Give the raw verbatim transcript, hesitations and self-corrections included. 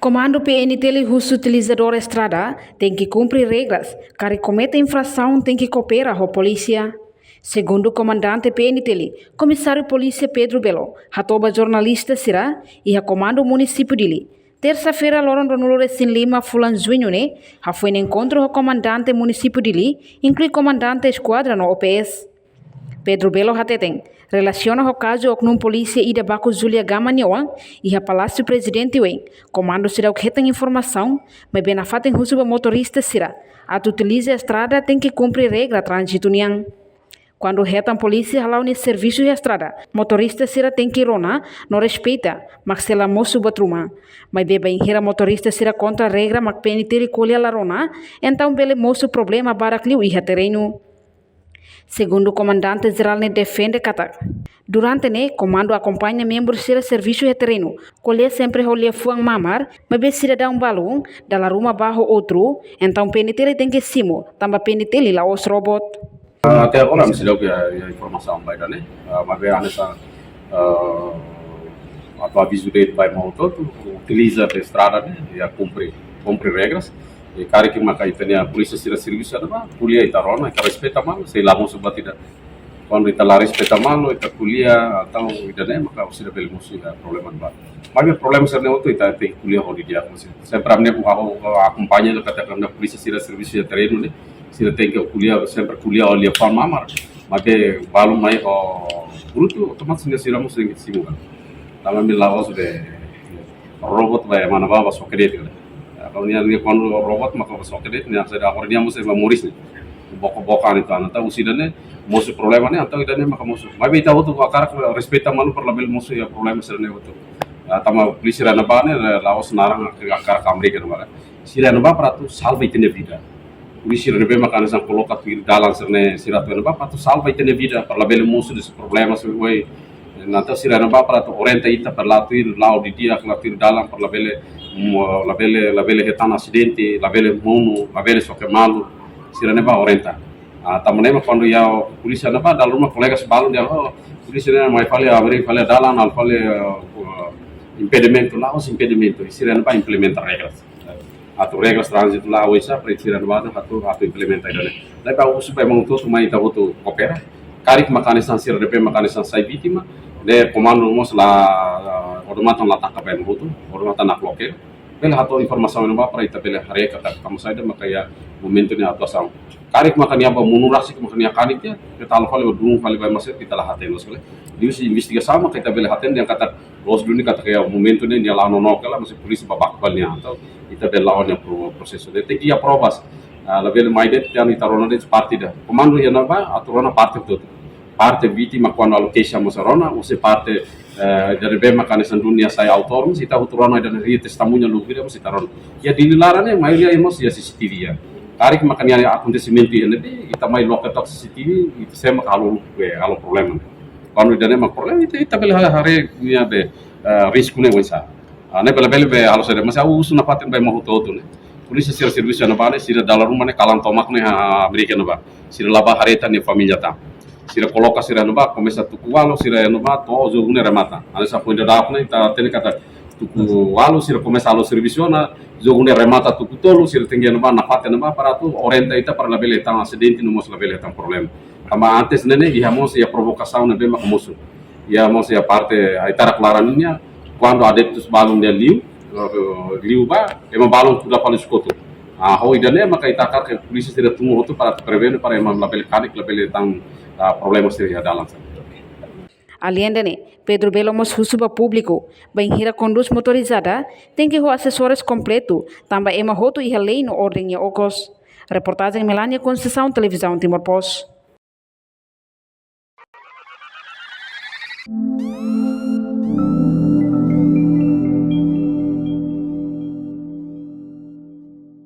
Komandu P N T L husu utilizadór estrada tenke kumpre regras, karik komete infrasaun tenke koopera ho polísia. Segundu komandante P N T L, Komisáriu Polísia Pedro Belo hato'o ba jornalista sira iha Komandu Munisípiu Dili, tersa-feira loron ruanulu-resin-lima fulan Juñu ne'e, hafoin enkontru ho Komandante Munisípiu Dili, inklui komandante eskuadra no O P S. Pedro Belo hateten, relasiona ho kazu oknum polísia ida baku Julia Gama nia oan iha Palásiu Prezidente oin, komandu seidauk hetan informasaun, maibé nafatin husu ba motorista sira atu utiliza estrada tenke kumpre regra tránzitu nian. Kuandu hetan polísia hala'o nia servisu iha estrada, motorista sira tenke rona no respeita, mak sei la mosu buat ruma. Maibé bainhira motorista sira kontra regra mak P N T L ko'alia la rona, entaun bele mosu problema barak liu iha terrenu. Segundu Komandante Jerál ne'e defende katak, durante ne'e komandu akompaña membru sira servisu iha terrenu, ko'alia sempre ho liafuan mamar, maibé sidadaun balun dala ruma ba ho outru, entaun P N T L tenke simu, tanba P N T L la'ós robot. Ah, até agora, ami seidauk iha, iha informasaun ba ida-ne'e. Ah, maibé hanesan, ah, atu avizu de'it ba ema hotu-hotu, utiliza estrada ne'e, iha kumpre, kumpre regras. I karik maka ita-nia polísia sira servisu ne'ebá, ko'alia ita rona, ita respeita malu, sei la mosu buat ida. Kuandu ita la respeita malu, ita ko'alia, entaun ida-ne'e maka sira bele mosu iha problema ba. Maibé problema sira-ne'e hotu ita tenke ko'alia ho di'ak, maibé sempre ami-nia, ha'u, ha'u akompaña katak ami-nia polísia sira servisu iha terrenu ne'e, sira tenke ko'alia, sempre ko'alia ho liafuan mamar. Maibé balu mai ho brutu, otomatis ne'e sira mós tenke simu kan. Tanba ami la'ós be robot ba ema ne'ebá ba soke de'it kan. Ya, kalau nia, nia kuandu robot maka ba soke de'it, nia sai da agora nia mós ema moris ne'e. Boka-boka ne'e entaun, entaun husi ida-ne'e mosu problema ne'e, entaun ida-ne'e maka mosu. Maibé ita hotu hakarak respeita malu para labele mosu iha problema sira-ne'e hotu. Ah, tanba polísia sira ne'ebá ne'e, la'ós naran hakarak Amérika ne'ebá. Sira ne'ebá para atu salva ita-nia vida. Polísia sira ne'ebé maka hanesan koloka tuir dalan sira-ne'e, sira atu ne'ebá para atu salva ita-nia vida, para labele mosu husi problema sira oin. Entaun sira ne'ebá para atu orienta ita para la tuir la'o didi'ak, la tuir dalan, para labele mo-, labele, labele hetan asidente, labele monu, labele soke malu. Sira ne'ebá orienta. Ah, tanba ne'e mak kuandu iha polísia ne'ebá, dala ruma kolega sira balun dehan, oh, polísia ne'e mai fali, abri fali dalan, halo fali, eh, impedimentu, la'ós impedimentu, sira ne'ebá implementa regras. Atu regras tránzitu la'o oinsá, para sira ne'ebá atu, atu implementa ida-ne'e. Tapi ha'u husu ba ema hotu-hotu mai ita hotu koopera. Karik maka hanesan sira ne'ebé maka hanesan sai vítima, ne'e komandu mós la, odamatan la taka ba ema hotu, odamatan nakloke. Bele hato'o informasaun ne'ebá para ita bele haree katak tanba saida maka iha momentu ne'e atuasaun. Karik maka nia ba monu rasik maka nia kanek de'it, ita halo fali ba dun fali ba ema seluk ita la hatene loos ka lae. Liuhusi investigasaun maka ita bele hatene dehan katak loos duni katak iha momentu ne'e nia la nonook hela, maibé polísia ba baku fali nia, entaun ita bele la'o nia pro-, prosesu. Depois tenke iha provas. Ah, labele mai de'it, entaun ita rona de'it parte ida. Komandu iha ne'ebá atu rona parte hotu. Parte vítima kuandu halo keixa mós rona, husi parte, eh, ida ne'ebé maka hanesan duni nia sai autór, mós ita hotu rona, ida-ne'e iha testemuña lubira mós ita rona. Iha Dili laran ne'e maioria mós iha C C T V iha. Karik maka nia akontesimentu iha ne'ebé, ita mai loke took C C T V, ita sé maka halo, eh, halo problema. Kuandu ida-ne'e mak problema, ita, ita bele ha-, haree nia be, eh, risku ne'e oinsá. Ah, ne'e bele, bele be halo saida, maibé ha'u husu nafatin ba ema hotu-hotu ne'e. Polísia sira servisu iha ne'ebá ne'e, sira dala ruma ne'e kalan tomak ne'e iha Amérika ne'ebá. Sira la ba haree tan nia família tan. Sira koloka sira iha ne'ebá, komesa tuku ualu, sira iha ne'ebá, to'o jogu ne'e remata. Hanesan foin daudauk ne'e, ita hatene katak tuku ualu, sira komesa halo servisu ona, jogu ne'e remata tuku tolu, sira tenke iha ne'ebá, nafatin iha ne'ebá, para atu orienta ita, para labele hetan asidente, no mós labele hetan problema. Tanba antes ne'e ne'e, iha mós iha provokasaun ne'ebé maka mosu. Iha mós iha parte Aitarak laran nian, kuandu adeptus balun dehan liu, eh, liu ba, ema balun kuda fali husi kotuk. Ah, ho ida-ne'e maka ita hakarak polísia sira tun hotu para prevene, para ema labele kanek, labele hetan, ah, problema sira iha dalan. Aleinde ne'e, Pedro Belo mós husu ba públiku, bainhira kondús motorizada, tenke ho asesórius kompletu, tanba ema hotu iha lei no orden nia okos. Reportajen Melania Conceição, Televizaun Timor Post.